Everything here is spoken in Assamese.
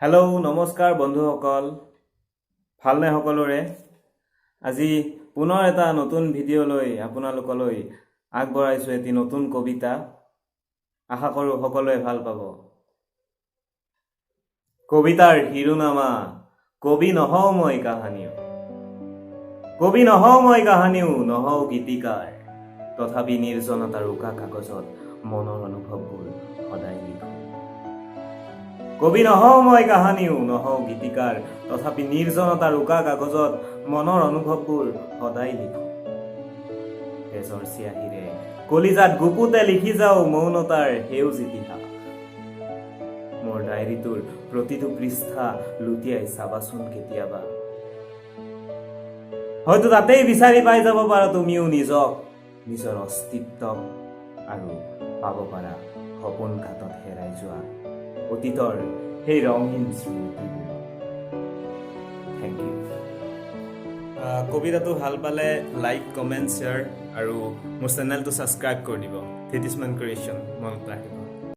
হেল্ল', নমস্কাৰ বন্ধুসকল, ভালনে সকলোৰে? আজি পুনৰ এটা নতুন ভিডিঅ' লৈ আপোনালোকলৈ আগবঢ়াইছোঁ এটি নতুন কবিতা। আশা কৰোঁ সকলোৱে ভাল পাব। কবিতাৰ শিৰোনামা "কবি নহওঁ মই কাহানিও"। কবি নহওঁ মই কাহানিও, নহওঁ গীতিকাৰ, তথাপি নিৰ্জনতাৰ উকা কাগজত মনৰ অনুভৱবোৰ সদায় লিখোঁ। কবি নহওঁ মই কাহানিও, নহওঁ গীতিকাৰ, তথাপি নিৰ্জনতাৰ উকা কাগজত মনৰ অনুভৱবোৰ সদায় লিখোঁ। তেজৰ চিয়াহীৰে কলিজাত গুপুতে লিখি যাওঁ মৌনতাৰ সেউজ ইতিহাস। মোৰ ডায়েৰীটোৰ প্ৰতিটো পৃষ্ঠা লুটিয়াই চাবাচোন কেতিয়াবা, হয়তো তাতেই বিচাৰি পাই যাব পাৰা তুমিও নিজক, নিজৰ অস্তিত্বক আৰু পাব পাৰা সপোন ঘাটত হেৰাই যোৱা অতীতৰ সেই ৰঙীন স্মৃতিবোৰ। Thank U. কবিতাটো ভাল পালে লাইক, কমেণ্ট, শ্বেয়াৰ আৰু মোৰ চেনেলটো ছাবস্ক্ৰাইব কৰি দিব। ধীতিস্মান ক্ৰিয়েশ্যন মনত ৰাখিব।